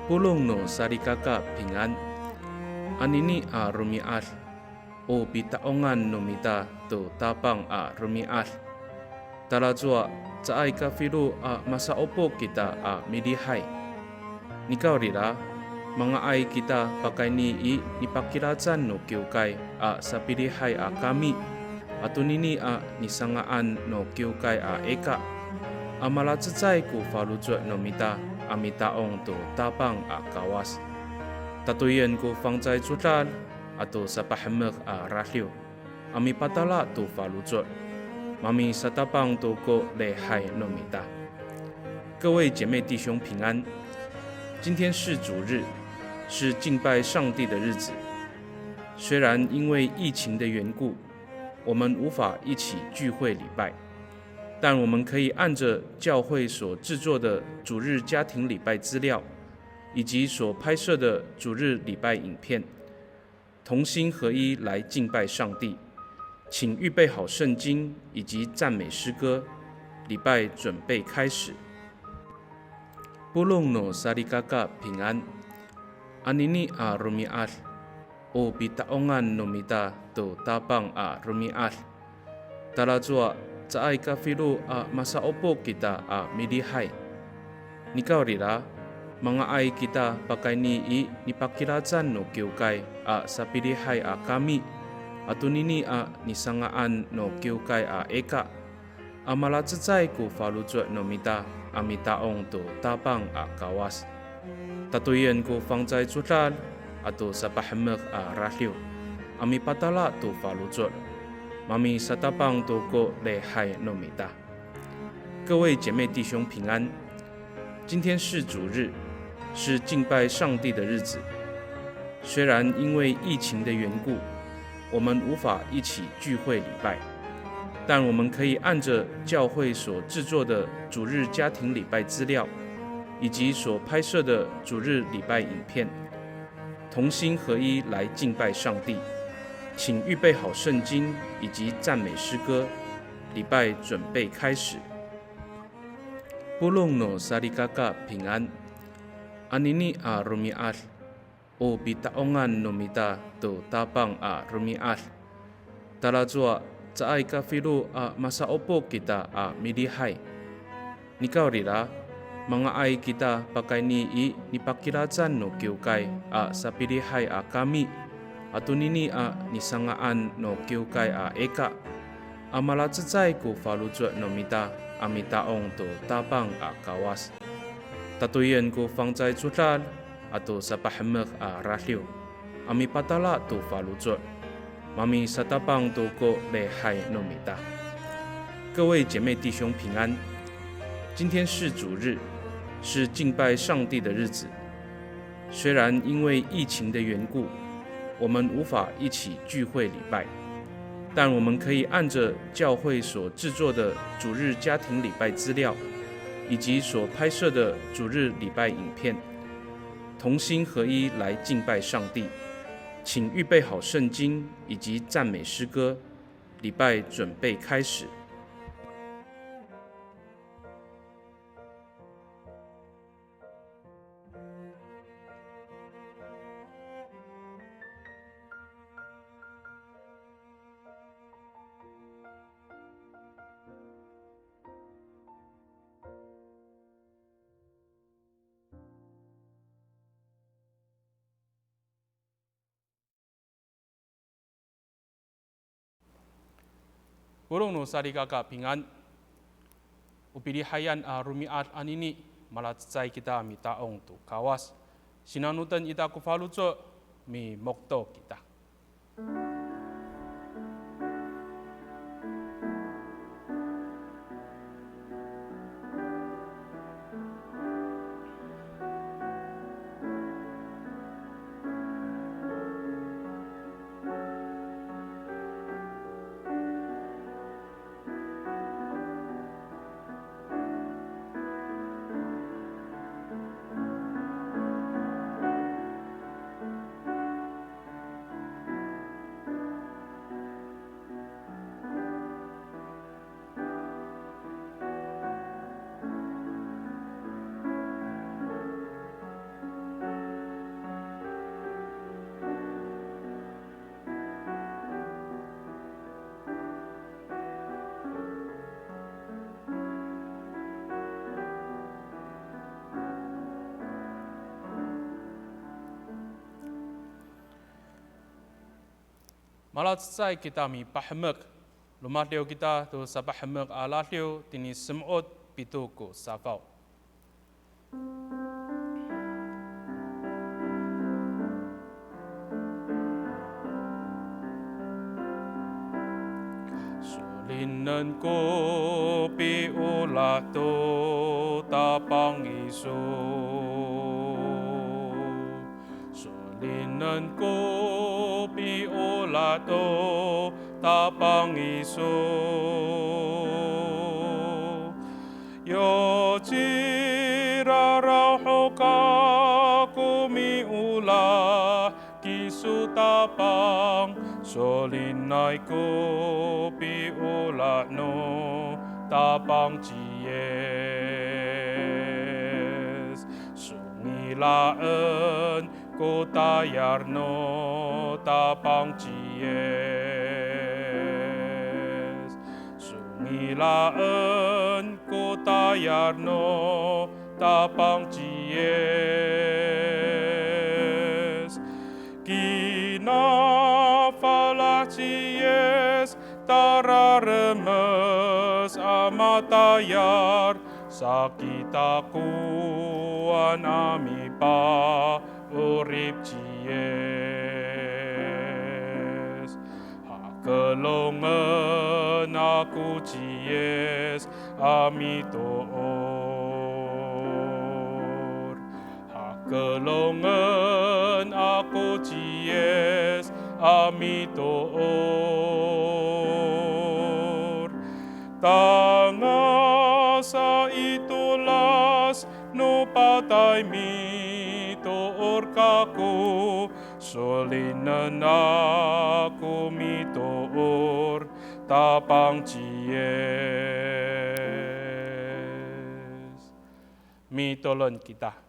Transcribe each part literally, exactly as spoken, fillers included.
Polong no salikaka pingan. Anini a romi'ad, o pita'ongan no mita to Tapang a romi'ad. Talacowa caay kafilo a masa'opo kita a milihay. Nikawrira, manga'ay kita pakayni i nipakilacan no kiwkay a sapilihay a kami, ato nini a nisanga'an no kiwkay a ika, a malacecay ko faloco' no mita a mita'ong to Tapang a Kawas. Tatoyen ko fangcalay codad ato sapahemek a radiw a mipatala to faloco', mamisatapang to ko lihay no mita. 各位姐妹弟兄平安，今天是主日，是敬拜上帝的日子。虽然因为疫情的缘故，我们无法一起聚会礼拜，但我们可以按着教会所制作的主日家庭礼拜资料，以及所拍摄的主日礼拜影片，同心合一来敬拜上帝。请预备好圣经以及赞美诗歌，礼拜准备开始。Polong no salikaka pingan. Anini a romi'ad, o pita'ongan no mita to Tapang a romi'ad. Talacowa caay kafilo a masa'opo kita a milihay. Nikawrira, manga'ay kita pakayni i nipakilacan no kiwkay a sapilihay a kami, ato nini a nisanga'an no kiwkay a ika, a malacecay ko faloco' no mita a mita'ong to Tapang a Kawas. Tatoyen ko fangcalay codad ato sapahemek a radiw a mipatala to faloco', mamisatapang to ko lihay no mita. 各位姐妹弟兄平安，今天是主日，是敬拜上帝的日子。虽然因为疫情的缘故，我们无法一起聚会礼拜，但我们可以按着教会所制作的主日家庭礼拜资料，以及所拍摄的主日礼拜影片，同心合一来敬拜上帝。请预备好圣经以及赞美诗歌，礼拜准备开始。Polong no salikaka pingan. Anini a romi'ad, o pita'ongan no mita to Tapang a romi'ad. Talacowa caay kafilo a masa'opo kita a milihay. Nikawrira, manga'ay kita pakayni i nipakilacan no kiwkay a sapilihay a kami, ato nini a nisanga'an no kiwkay a ika, a malacecay ko faloco' no mita a mita'ong to Tapang a Kawas. Tatoyen ko fangcalay codad ato sapahemek a radiw a mipatala to faloco', mamisatapang to ko lihay no mita. 各位姐妹弟兄平安，今天是主日，是敬拜上帝的日子。虽然因为疫情的缘故，我们无法一起聚会礼拜，但我们可以按着教会所制作的主日家庭礼拜资料，以及所拍摄的主日礼拜影片，同心合一来敬拜上帝。请预备好圣经以及赞美诗歌，礼拜准备开始。Polong no salikaka pingan, o pilihayan a romi'ad anini, malacecay kita mita'ong to Kawas. Sinanoten ita ko faloco', mimokto kita. Malacecay kita mipahemek, romadiw kita to sapahemek a radiw tini Semo'ot pito ko safaw. So'elinen ko piolah to Tapang iso. So'elinen ko piolah to Tapang iso. Yo ciraraw ho kako miolah kiso Tapang, so'elinay ko piolah no Tapang ci Yis. Songilaen ko tayal no Tapang ci Yis. Songilaen ko tayal no Tapang ci Yis. Kinafalah ci Yis, tararemes a matayal, sakitakowan a mipa'orip ci Yis. Hakelongen ako ci Yis a mitoor. Hakelongen ako ci Yis a mitoor. Tangasa i tolas no patay mitoor kako, so'elinen ako mitoor Tapang ci Yis. Mitolon kita.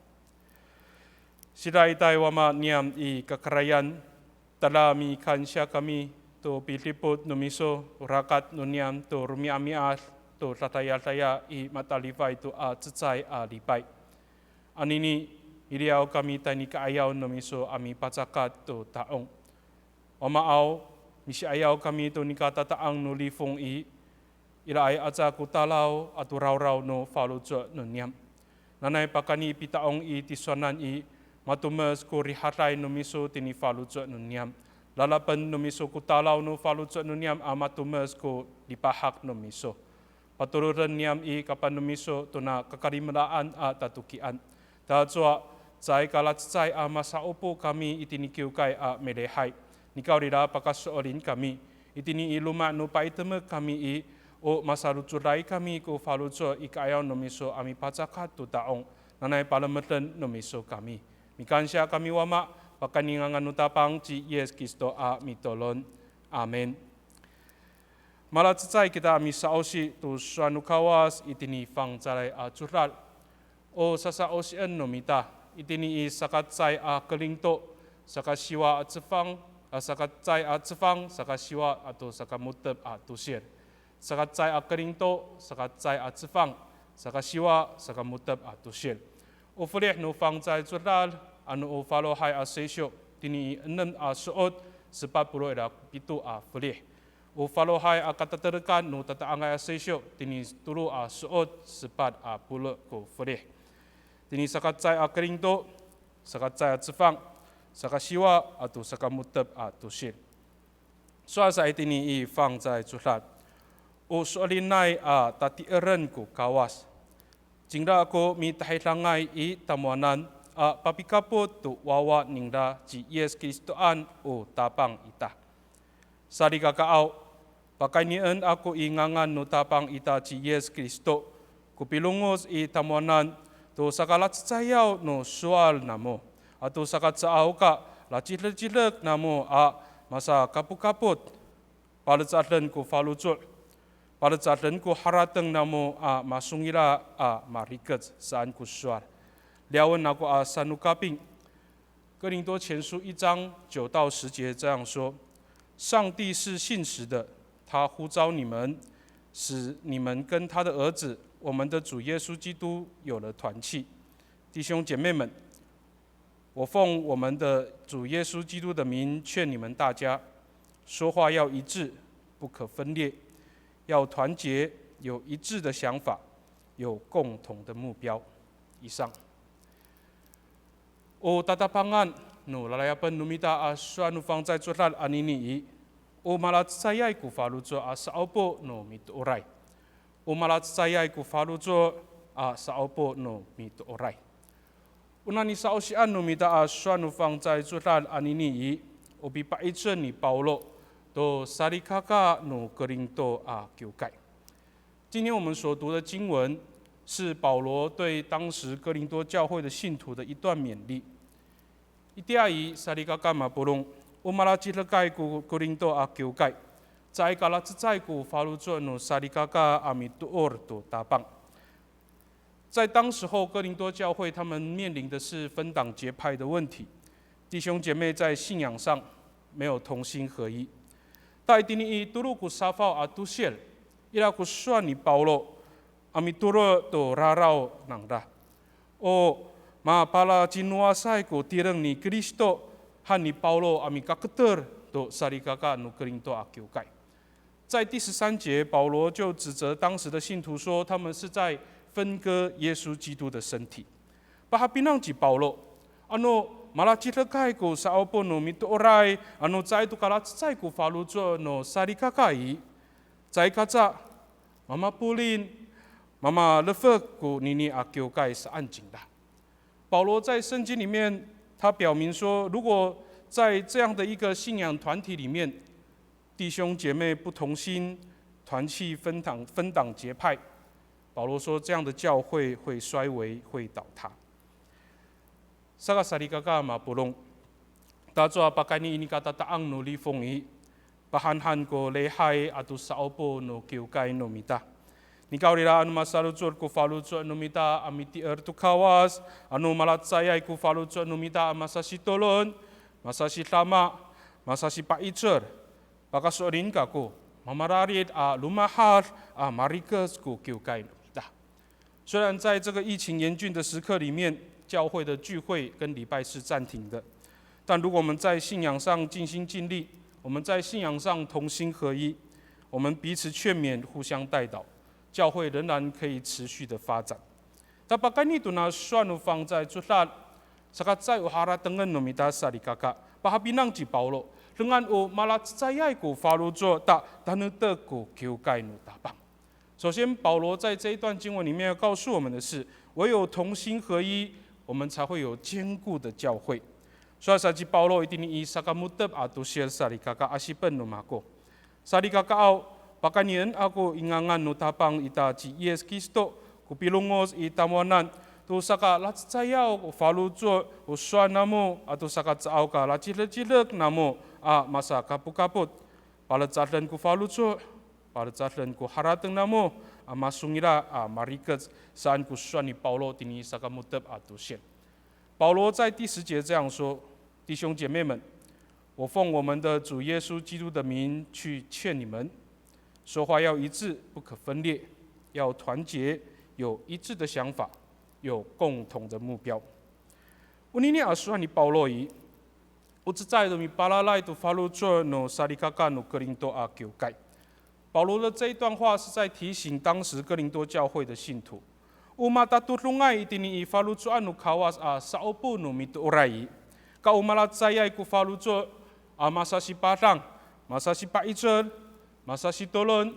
Sidaitay Wama niyam i kakarayan, tada mikansiya kami to pidipot no miso, o rakat no niyam to romi'ami'ad to dadayadaya i matalifay to a cecay a lipay. Anini, miliyaw kami tayni ka'ayaw no miso a mipacakat to ta'ong. Wamaaw, misi'ayaw kami to nika tata'ang no lifong i, iraay aca ko talaw ato rawraw no faloco' no niyam. Nanay pakayni pita'ong i tisowanan i, matomes ko rihaday no miso tini faloco' no niyam. Lalapen no miso ko talaw no faloco' no niyam a matomes ko lipahak no miso. Patoroden niyam i kapah no miso tona kakalimelaan a tatokian. Tacowa, caay ka lacecay a masa'opo kami itini kiwkay a milihay. Nikawrira pakaso'elin kami. Itini i loma' no pa'itemek kami i, o masalocoday kami ko faloco' i ka'ayaw no miso a mipacakat to ta'ong. Nanay palemeden no miso kami. Mikansiya kami Wama, pakayni ngangan no Tapang ci Yis Kristo a mitolon. Amin. Malacecay kita a misa'osi to sowal no Kawas itini fangcalay a codad. O sasa'osien no mita, itini i sakacecay a Korinto, sakasiwa a cefang, a sakacecay a cefang, sakasiwa ato sakamo^tep a tosil. Sakacecay a Korinto, sakacecay a cefang, sakasiwa, sakamo^tep a tosil. O felih no fangcalay codad, ano o falohay a sesyo, tini i enem a so'ot, sepat polo' ira ko pito a felih. O falohay a katatelekan no tata'angay a sesyo, tini tolo a so'ot, sepat a polo' ko felih. Tini sakacecay a Korinto, sakacecay a cefang, sakasiwa ato sakamo^tep a tosil. Sowal sa itini i fangcalay codad. O so'elinay a tati'eren ko Kawas. Cingra ko mitahidangay i tamowanan a papikapot to wawa ningra ci Yis Kristoan o Tapang ita. Salikakaaw, pakaynien ako i ngangan no Tapang ita ci Yis Kristo, ko pilongoc i tamowanan to sakalacecayaw no sowal namo, ato saka caaw ka lacidecidek namo a masakapokapot, palecaden ko faloco', palecaden ko harateng namo a masongila' a marikec saan ko sowal. Liyawen ako a sanokaping. 哥林多前书一章九到十节这样说：上帝是信实的，他呼召你们，使你们跟他的儿子，我们的主耶稣基督有了团契。弟兄姐妹们，我奉我们的主耶稣基督的名劝你们大家，说话要一致，不可分裂，要团结，有一致的想法，有共同的目标。以上。O tatapangan no lalayapen no mita a sowal no fangcalay codad anini i, o malacecayay ko faloco' a sa'opo no mitooray. O malacecayay ko faloco' a sa'opo no mitooray. O nani sa'osian no mita a sowal no fangcalay codad anini i, o pipa'icel ni Pawlo to salikaka no Korinto a kiwkay. 今天我们所读的经文是保罗对当时哥林多教会的信徒的一段勉励。Itiya i salikaka mapolong, o malacidekay ko Korinto a kiwkay, caay ka lacecay ko faloco' no salikaka a mitoor to Tapang. 在当时候，哥林多教会他们面临的是分党结派的问题，弟兄姐妹在信仰上没有同心合一。Ta itini i tolo ko safaw a tosil, ira ko sowal ni Pawlo a mitoro' to raraw nangra. O mapalacinowasay ko tireng ni Kristo han ni Pawlo a mikaketer to salikaka no Korinto a kiwkay. 在第十三节，保罗就指责当时的信徒说，他们是在分割耶稣基督的身体。Pahapinang ci Pawlo, ano malacidekay ko sa'opo no mitooray, ano caay to ka lacecay ko faloco' no salikaka i, caay kaca mamapolin, mamalefek konini a kiwkay saan cingra. 保罗在圣经里面，他表明说，如果在这样的一个信仰团体里面，弟兄姐妹不同心，团契分党，分党结派，保罗说这样的教会会衰微，会倒塌。Saka salikaka mapolong, tacowa pakayni i nika tata'ang no lifong i, pahanhan ko lihay ato sa'opo no kiwkay no mita. Nikawrira ano masalocod ko faloco' no mita a mitier to Kawas, ano malacecayay ko faloco' no mita a masasitolon, masasidama, masasipa'icel, pakaso'elin kako, mamararid a lomahad a marikec ko kiwkay no mita. 虽然在这个疫情严峻的时刻里面，教会的聚会跟礼拜是暂停的，但如果我们在信仰上尽心尽力，我们在信仰上同心合一，我们彼此劝勉，互相代祷，教会仍然可以持续的发展。Ta pakayni tona sowal no fangcalay codad, saka caay o haratengen no mita salikaka, pahapinang ci Pawlo, dengan o malacecayay ko faloco' ta tanektek ko kiwkay no Tapang. 首先，保罗在这一段经文里面要告诉我们的是，唯有同心合一，我们才会有坚固的教会。Sowal sa ci Pawlo itini i saka mo^tep a tosil salikaka, asipen no mako. Salikakaaw, pakaynien ako i ngangan no Tapang ita ci Yis Kristo ko pilongoc i tamowanan, to saka lacecayaw ko faloco' ko sowal namo ato saka caaw ka lacidecidek namo a masakapokapot. Palecaden ko faloco', palecaden ko harateng namo a masongila' a marikec saan ko sowal ni Pawlo tini saka mo^tep a tosil. 保罗在第十节这样说：弟兄姐妹们，我奉我们的主耶稣基督的名去劝你们，说话要一致，不可分裂，要团结，有一致的想法，有共同的目标。Onini a sowal ni Pawlo i, o cecay to mipalalay to faloco' no salikaka no Korinto a kiwkay. 保罗的这一段话是在提醒当时哥林多教会的信徒，o matatodongay itini i faloco'an no Kawas a sa'opo no mitooray i, ka o malacecayay ko faloco' a masasipadang, masasipa'icel, masasitolon,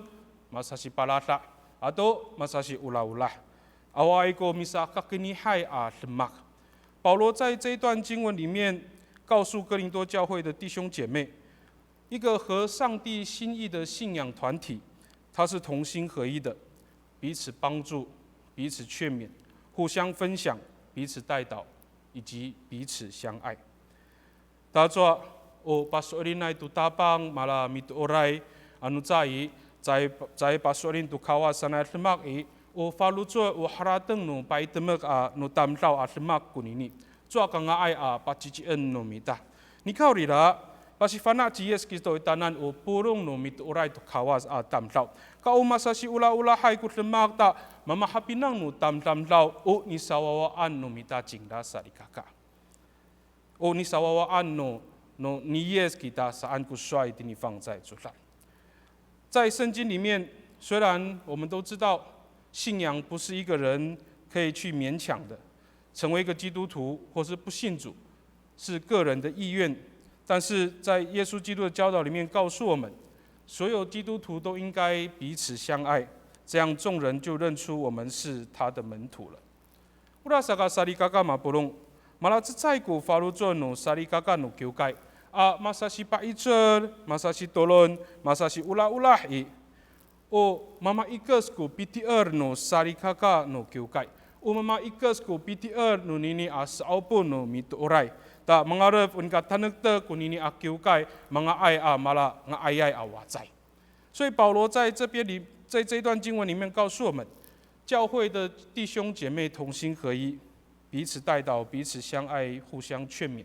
masasipalada, ato masasiolaolah. Awaay ko misakakinihay a demak. 保罗在这一段经文里面告诉哥林多教会的弟兄姐妹，一个合上帝心意的信仰团体，它是同心合一的，彼此帮助，彼此劝勉，互相分享，彼此代祷，以及彼此相爱。Tacowa, o paso'elinay to Tapang mala mitooray, ano caay, caay, caay paso'elin to Kawas sanay demak i, o faloco', o harateng no paytemek a no tamdaw a demak konini. Cowa ka nga'ay a pacici'en no mita. Nikawrira, pasifana' ci Yis Kristo i tanan o polong no mitooray to Kawas a tamdaw. Ka o masasiolaolahay ko demak ta mamahapinang no tamdamdaw o nisawawaan no mita cingra salikaka. O nisawawaan no no ni Yis kita saan ko sowal itini fangcalay codad. 在圣经里面，虽然我们都知道信仰不是一个人可以去勉强的，成为一个基督徒或是不信主，是个人的意愿，但是在耶稣基督的教导里面告诉我们，所有基督徒都应该彼此相爱，这样众人就认出我们是他的门徒了。 Orasaka salikaka mapolong, malacecay ko faloco' no salikaka no kiwkay, a masasipa'icel, masasitolon, masasiolaolah i, o mamaikes ko pitier no salikaka no kiwkay, o mamaikes ko pitier nonini a sa'opo no mitooray, ta mangaref o nika tanektek konini a kiwkay, manga'ay a mala nga'ayay a wacay. 所以保罗在这边里，在这一段经文里面告诉我们，教会的弟兄姐妹同心合一，彼此代祷，彼此相爱，互相劝勉，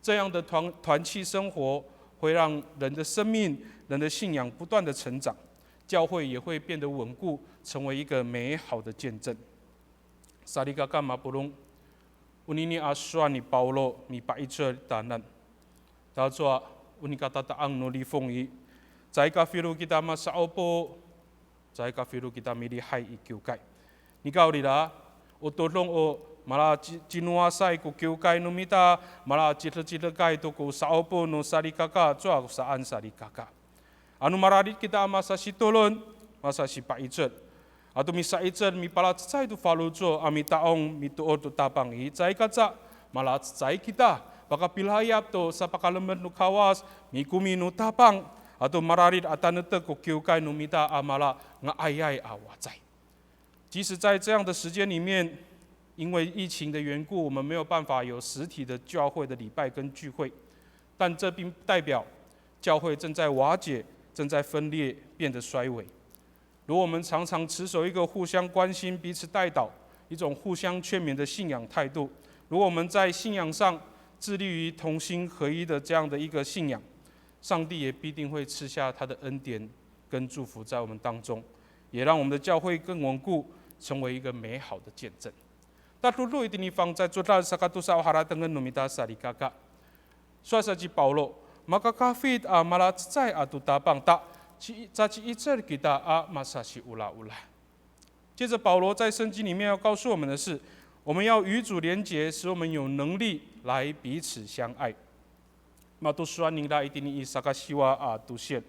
这样的团团契生活会让人的生命、人的信仰不断的成长，教会也会变得稳固，成为一个美好的见证。 Salikaka mapolong, onini a sowal ni Pawlo mipa'icel tanan. Tacowa o nika tata'ang no lifong i, caay kafilo kita masa'opo, caay kafilo kita milihay i kiwkay. Nikawrira, o todong o mala ci-, cinowasay ko kiwkay no mita, mala cidecidekay to ko sa'opo no salikaka, cowa ko saan salikaka. Ano mararid kita a masasitolon, masasipa'icel. Ato misa'icel mipalacecay to faloco' a mita'ong mitoor to Tapang i, caay kaca malacecay kita pakapilayap to sapakalemed no Kawas, mikomi no Tapang, ato mararid a tanektek ko kiwkay no mita a mala nga'ayay a wacay. 即使在这样的时间里面，因为疫情的缘故，我们没有办法有实体的教会的礼拜跟聚会，但这并不代表教会正在瓦解、正在分裂、变得衰微。如果我们常常持守一个互相关心、彼此代祷、一种互相劝勉的信仰态度，如果我们在信仰上致力于同心合一的这样的一个信仰，上帝也必定会赐下他的恩典跟祝福在我们当中，也让我们的教会更稳固，成为一个美好的见证。Tadodo itini fangcalay codad sakatosa o haratengen no mita salikaka. Sowal sa ci Pawlo, makakafit a malacecay ato Tapang ta, ci, caci'icel kita a masasiolaolah. 接着保罗在圣经里面要告诉我们的是，我们要与主连结，使我们有能力来彼此相爱。Mato sowal ningra itini i sakasiwa a tosil.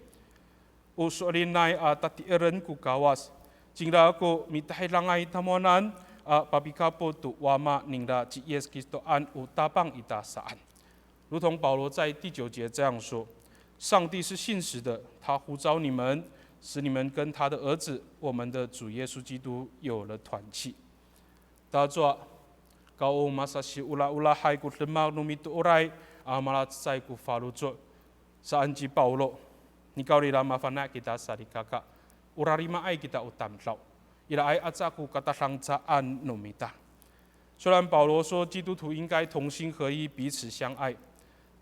O so'elinay a tati'eren ko Kawas, cingra ko mitahidangay tamowanan a papikapot to Wama ningra ci Yis Kristoan o Tapang ita saan. 如同保罗在第九节这样说：上帝是信实的，他呼召你们，使你们跟他的儿子，我们的主耶稣基督有了团契。Tacowa, kao masasiolaolahay ko demak no mitooray a malacecay ko faloco' saan ci Pawlo. Nikawrira mafana' kita salikaka, o rarimaay kita o tamdaw. Iraay aca ko katadangcaan no mita. 虽然保罗说基督徒应该同心合一，彼此相爱，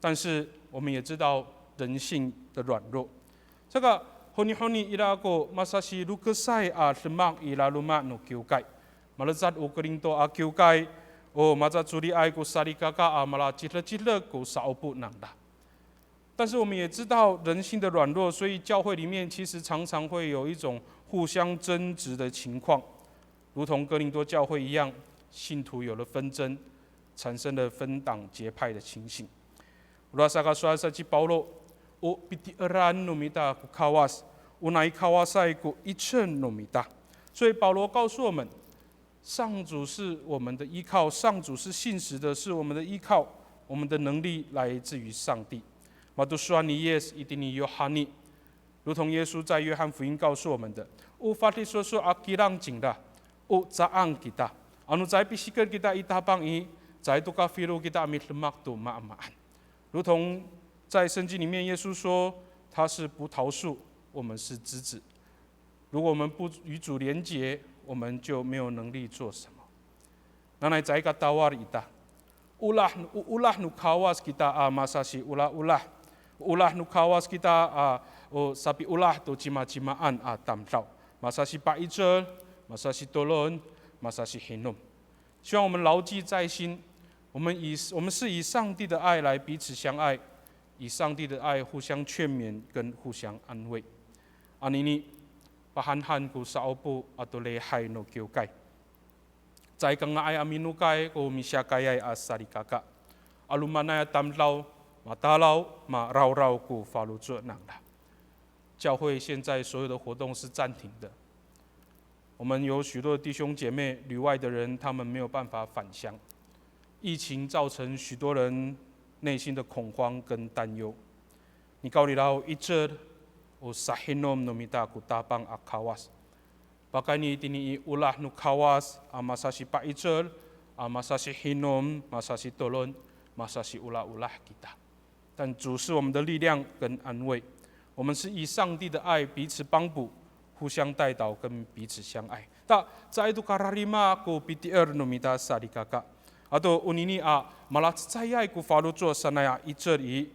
但是我们也知道人性的软弱。Saka, honihoni ira ko masasilokesay a demak i laloma' no kiwkay. Malecad o Korinto a kiwkay, o macacoliay ko salikaka a malacidecidek ko sa'opo nangra. 但是我们也知道人性的软弱，所以教会里面其实常常会有一种互相争执的情况，如同哥林多教会一样，信徒有了纷争，产生了分党结派的情形。Orasaka sowal sa ci Pawlo, o pitieran no mita ko Kawas, o nai Kawasay ko 'icel no mita. 所以保罗告诉我们， 上主是我们的依靠，上主是信实的，是我们的依靠，我们的能力来自于上帝。Mato sowal ni Yis itini Yohani, 如同耶稣在约翰福音告诉我们的，o fadisoso' a kilang cingra, o ca'ang kita. Ano caay pisikel kita i Tapang i, caay to kafilo kita a midemak to maamaan. 如同在圣经里面，耶稣说他是葡萄树，我们是枝子。 如果我们不与主连结，我们就没有能力做什么。Nanay caay ka tawal ita. Olah, o olah no Kawas kita a masasiolaolah. O olah no Kawas kita a, o sapiolah to cimacimaan a tamdaw. Masasipa'icel, masasitolon, masasihinom. 希望我们牢记在心，我们以，我们是以上帝的爱来彼此相爱，以上帝的爱互相劝勉跟互相安慰。Anini, pahanhan ko sa'opo ato lihay no kiwkay. Caay ka nga'ay a minokay ko misiyakayay a salikaka. 'Alomanay a tamdaw, matalaw, marawraw ko faloco' nangra. 教会现在所有的活动是暂停的。我们有许多的弟兄姐妹，旅外的人，他们没有办法返乡。疫情造成许多人内心的恐慌跟担忧。Nikawrira o 'icel, o sahinom no mita ko Tapang a Kawas. Pakayni tini i olah no Kawas a masasipa'icel, a masasihinom, masasitolon, masasiolaolah kita. 但主是我们的力量跟安慰。我们是以上帝的爱彼此帮补，互相代祷跟彼此相爱。Ta caay to kararima ko pitier no mita salikaka. Ato onini a malacecayay ko faloco' sanay a 'icel i,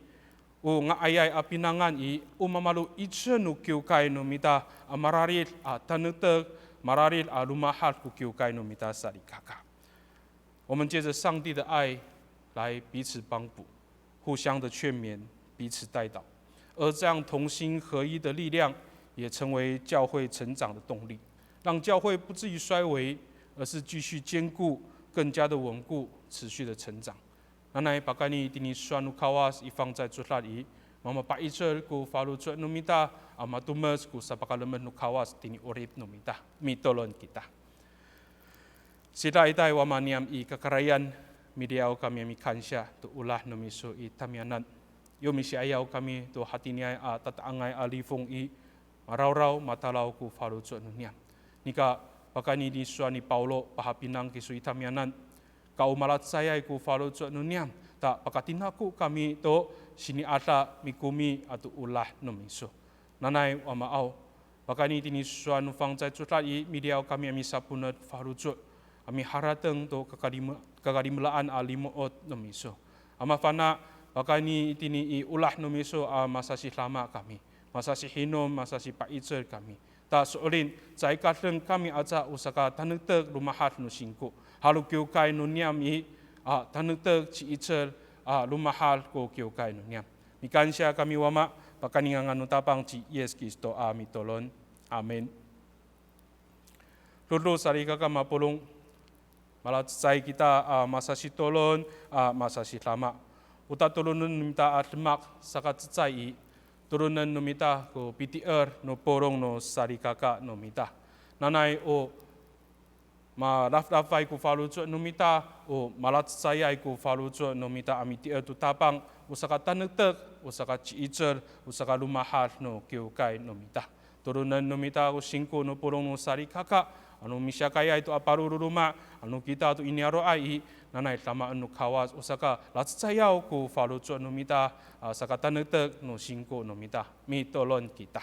o nga'ayay a pinangan i, o mamalo 'icel no kiwkay no mita a mararid a tanektek, mararid a lomahad ko kiwkay no mita salikaka. 我们借着上帝的爱来彼此帮补，互相的劝勉，彼此代祷，而这样同心合一的力量，也成为教会成长的动力，让教会不至于衰微，而是继续坚固，更加的稳固，持续的成长。Nanay pakayni tini sowal no Kawas i fangcalay codad i, mamapa'icel ko faloco' no mita, a matomes ko sapakalemed no Kawas tini 'orip no mita. Mitolon kita. Sidaitay Wama niyam i kakarayan, miliyaw kami a mikansiya to olah no miso i tamiyanan. Yo misi'ayaw kami to hatiniay a tata'angay a lifong i, marawraw matalaw ko faloco' no niyam. Nika pakayni tini sowal ni Pawlo pahapinang kiso i tamiyanan. Ka o malacecayay ko faloco' no niyam, ta pakatinako kami to sini'ada mikomi ato olah no miso. Nanay Wamaaw, pakayni tini sowal no fangcalay codad i, miliyaw kami a misaponed faloco', a miharateng to kakalime-, kakalimelaan a limo'ot no miso. A mafana', pakayni tini i olah no miso a masasidama kami, masasihinom, masasipa'icel kami. Ta so'elin, caay ka deng kami aca o sakatanektek lomahad no singko. Halo kiwkay no niyam i, a, tanektek ci'icel, a, lomahad ko kiwkay no niyam. Mikansiya kami Wama, pakayni ngangan no Tapang ci Yis Kristo a mitolon. Amin. Dodo salikaka mapolong, malacecay kita a masasitolon, a masasidama. O tatolonen no mita a demak sakacecay i, tolonen no mita ko pitier no polong no salikaka no mita. Nanay o malaflafay ko faloco' no mita, o malacecayay ko faloco' no mita a mitier to Tapang, o sakatanektek, o sakaci'icel, o sakalomahad no kiwkay no mita. Tolonen no mita ko singko no polong no salikaka, ano misiyakayay to a paloloma', ano kita to i niyaro'ay i, nanay damaen no Kawas, o sakalacecayaw ko faloco' no mita, a, sakatanektek no singko no mita. Mitolon kita.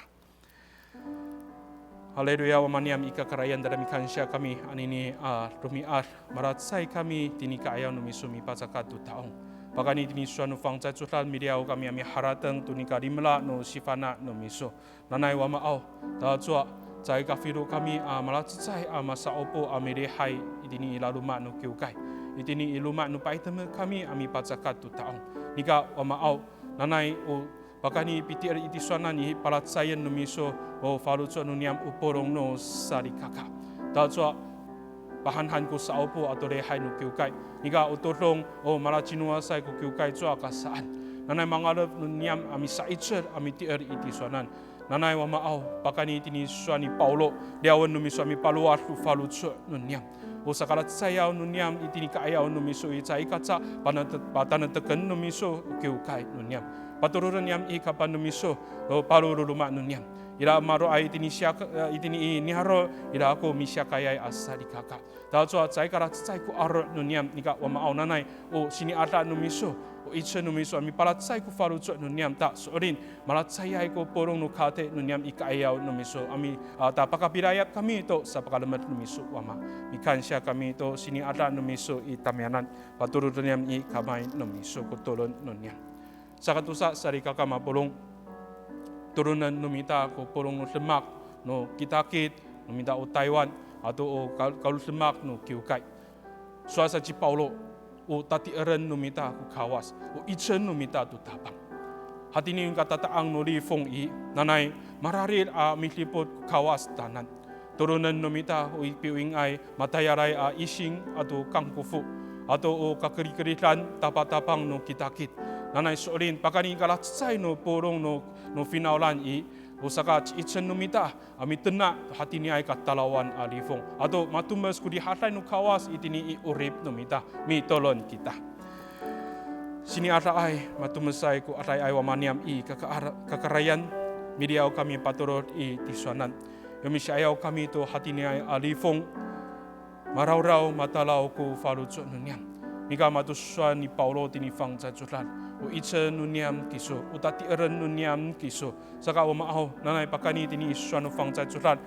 Haleluya, Wama niyam i kakarayan, tada mikansiya kami, anini a romi'ad, malacecay kami, tini ka'ayaw no miso mipacakat to ta'ong. Pakayni tini sowal no fangcalay codad, miliyaw kami a miharateng to nika limela no sifana' no miso. Nanay Wamaaw, tacowa, caay ka filo kami a malacecay a masa'opo a milihay itini i laloma' no kiwkay. Itini i loma' no paytemek kami a mipacakat to ta'ong. Nika Wamaaw, nanay o pakayni pitier i tisowanan i palacecayen no miso o faloco' no niyam o polong no salikaka. Tacowa, pahanhan ko sa'opo ato lihay no kiwkay. Nika o todong o malacinowaay ko kiwkay cowa ka saan. Nanay mangalef no niyam a misa'icel a mitier i tisowanan. Nanay Wamaaw, pakayni tini sowal ni Pawlo, liyawen no miso a mipalowad to faloco' no niyam. O sakalacecayaw no niyam itini ka'ayaw no miso i caay kaca, panate-, patanekteken no miso o kiwkay no niyam. Patoroden niyam i kapan no miso, o paloloma' no niyam. Ira maro'ay itini siyaka-, itini i niyaro', ira ko misiyakayay a salikaka. Tacowa caay ka lacecay ko aro' no niyam, nika Wamaaw, nanay o sini'ada no miso, o 'icel no miso a mipalacecay ko faloco' no niyam, ta so'elin malacecayay ko polong no kati no niyam i ka'ayaw no miso a mi-, a, ta pakapilayap kami to sapakalemed no miso Wama. Mikansiya kami to sini'ada no miso i tamiyanan, patoroden niyam i kamay no miso ko tolon no niyam. Sakatosa salikaka mapolong, tolonen no mita ko polong no demak no kitakit no mita o Taywan ato o ka-, kalodemak no kiwkay. Sowal sa ci Pawlo, o tati'eren no mita ko Kawas, o 'icel no mita to Tapang. Hatini katata'ang no lifong i, nanay mararid a midipot ko Kawas tanan. Tolonen no mita o i piwingay matayalay a ising ato kangkofo, ato o kakerikeridan tapatapang no kitakit. Nanay so'elin pakayni kalacecay no polong no, no finawlan i, o sakaci'icel no mita a mitena' to hatiniay katalawan a lifong. Ato matomes ko rihaday no Kawas itini i 'orip no mita, mitolon kita. Sini'adaay, matomesay ko adayay Wama niyam i kakaar-, kakarayan, miliyaw kami patorod i tisowanan. Yo misi'ayaw kami to hatiniay a lifong, marawraw matalaw ko faloco' no niyam. Nika mato sowal ni Pawlo tini fangcalay codad, o 'icel no niyam kiso, o tati'eren no niyam kiso. Saka Wamaaw, nanay pakayni tini i sowal no fangcalay codad,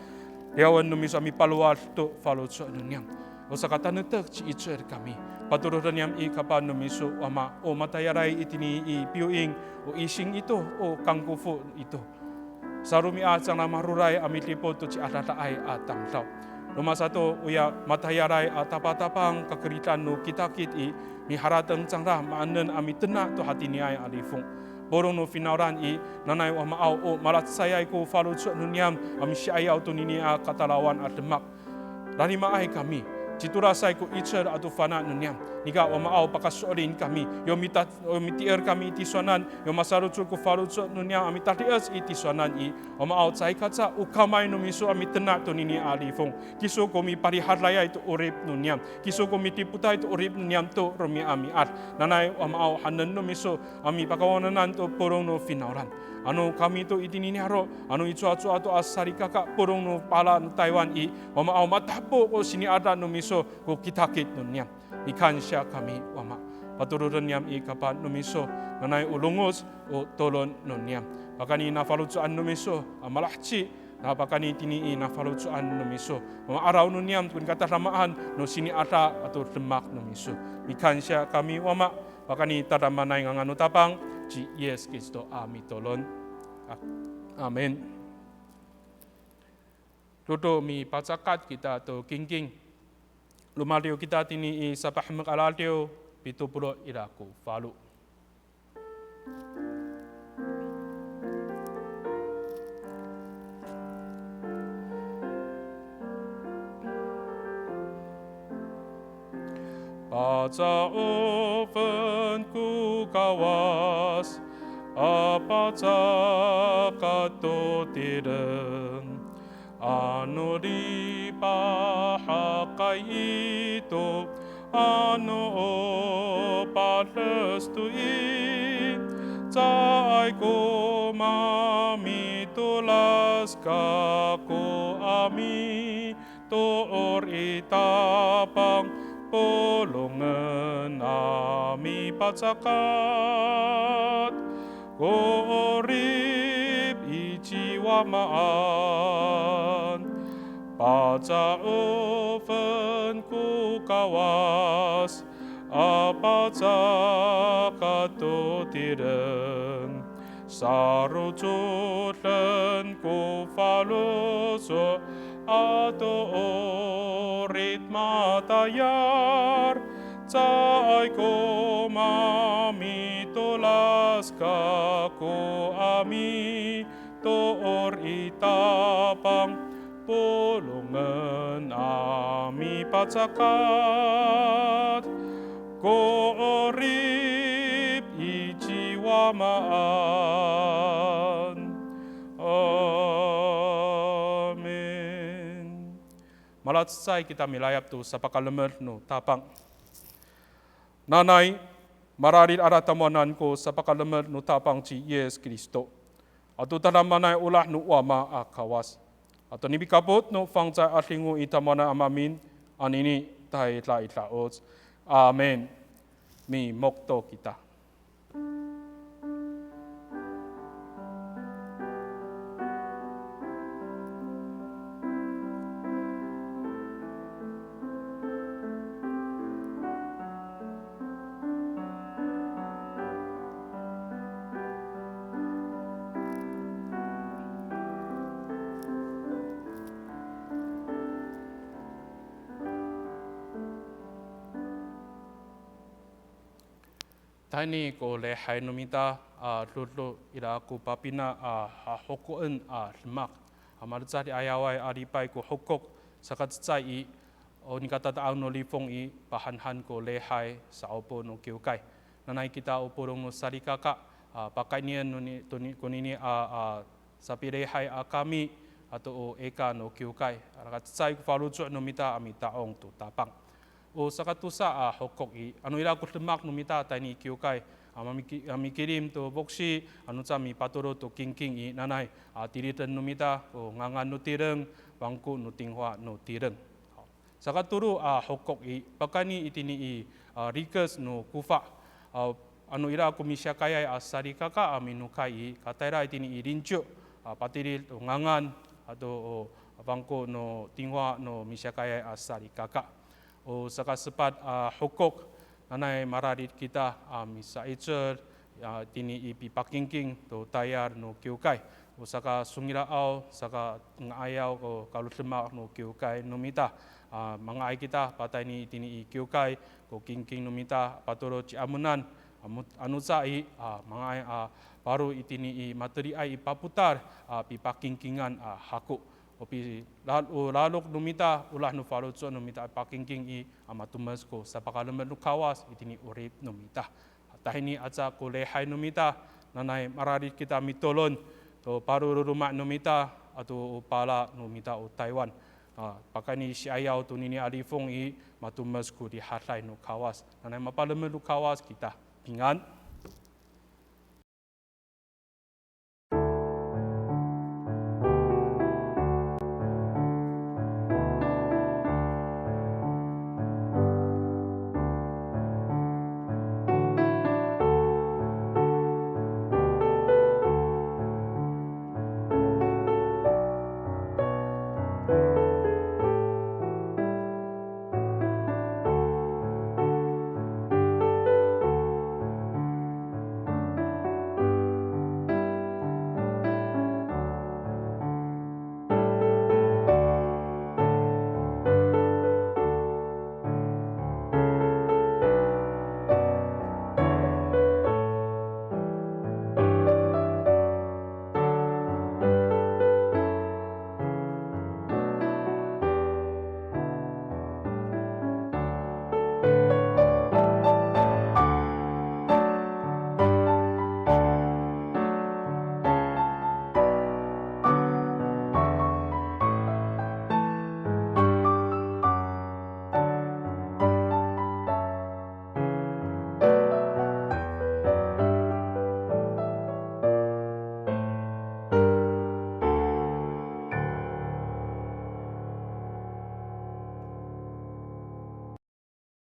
liyawen no miso a mipalowad to faloco' no niyam. O sakatanektek ci'icel kami. Patoroden niyam i kapah no miso, Wama, o matayalay itini i piwing, o ising ito, o kangkofo ito. Saromi'ad cangra maroray a midipot to ciadadaay a tamdaw. Roma sato, oya matayalay a tapatapang kakeridan no kitakit i, miharateng cangra maanen a mitena' to hatiniay a lifong. Polong no finawlan i, nanay Wamaaw, o malacecayay ko faloco' no niyam a misi'ayaw tonini a katalawan a demak. Rarimaay kami, citolasay ko 'icel ato fana' no niyam. Nika Wamaaw, pakaso'elin kami, yo mita-, yo mitier kami i tisowanan, yo masalocod ko faloco' no niyam a mitadi'ec i tisowanan i, Wamaaw, caay kaca o kamay no miso a mitena' tonini a lifong. Kiso ko miparihadayay to 'orip no niyam. Kiso ko midipotay to 'orip no niyam to romi'ami'ad. Nanay Wamaaw, hanen no miso a mipakawanan to polong no finawlan. Ano kami to itini niyaro', ano icowacowa to a salikaka polong no pala no Taywan i, Wamaaw, matahepo ko sini'ada no miso ko kitakit no niyam. Mikansiya kami, Wama. Patoroden niyam i kapah no miso, nanay o longoc, o tolon no niyam. Pakayni nafaloco'an no miso a malaheci, na pakayni tini i nafaloco'an no miso, ma'araw no niyam to nika tadamaan no sini'ada ato demak no miso. Mikansiya kami, Wama. Pakayni tadamaanay ngangan no Tapang ci Yis Kristo a mitolon. A-, amin. Dodo mipacakat kita to kingking. Romadiw kita tini i sapahemek a radiw, pito polo' ira ko falo. Paca'ofen ko Kawas a pacakat to tireng. Ano lipahakay ito, ano o pades to i, caay ko mamitolas kako a mitoor i Tapang, polongen a mipacakat ko 'orip i ci Wamaan. Paca'ofen ko Kawas a pacakat to tireng, sarocoden ko faloco' ato 'orip matayal, caay ko mamitolas kako a mitoor i Tapang, polongen a mipacakat ko 'orip i ci Wamaan. Amin. Malacecay kita milayap to sapakalemed no Tapang. Nanay mararid a tamowanan ko sapakalemed no Tapang ci Yis Kristo, ato tadamaanay olah no Wama a Kawas, ato nipikapot no fangcalay 'Adingo i tamowanan a maemin, anini tayra i da'oc. Amin. Mimokto kita. Tayni ko lihay no mita a dodo ira ko papina a hahokoen a demak. A malecad i ayaway a lipay ko hokok, saka cecay i, o nika tata'ang no lifong i, pahanhan ko lihay sa'opo no kiwkay. Nanay kita o polong no salikaka, a pakaynien no ni, to ni, konini a, a sapilihay a kami, ato o ika no kiwkay. Saka cecay ko faloco' no mita a mita'ong to Tapang. O sakatosa a hokok i, ano ira ko demak no mita tayni i kiwkay, a mamiki, a mikilim to foksi, anoca mipatorod to kingking i, nanay a tiliden no mita ko ngangan no tireng, fangko no tingwa no tireng. Sakatolo a hokok i, pakayni itini i, a, rikec no kofa. A, ano ira ko misiyakayay a salikaka a minokay i, katayra itini i linco, a, patilid to ngangan, ato o fangko no tingwa no misiyakayay a salikaka. O sakasepat a hokok, nanay mararid kita a misa'icel, a, tini i pipakingking to tayal no kiwkay. O sakasongila'aw, sakanga'ayaw ko kalodemak no kiwkay no mita. A, manga'ay kita patayni itini i kiwkay, ko kingking no mita, patorod ci Amonan, a, mo-, anoca i, a, manga'ay, a, paro itini i mateliay i papotal, a, pipakingkingan, a, hako. O pi, lal-, o lalok no mita, olah no faloco' no mita a pakingking i, a matomes ko sapakalemed no Kawas itini 'orip no mita. Tahini aca ko lihay no mita, nanay mararid kita mitolon to paro no loma' no mita, ato o pala no mita o Taywan. A, pakayni si'ayaw tonini a lifong i, matomes ko rihaday no Kawas. Nanay mapalemed no Kawas kita. 平安。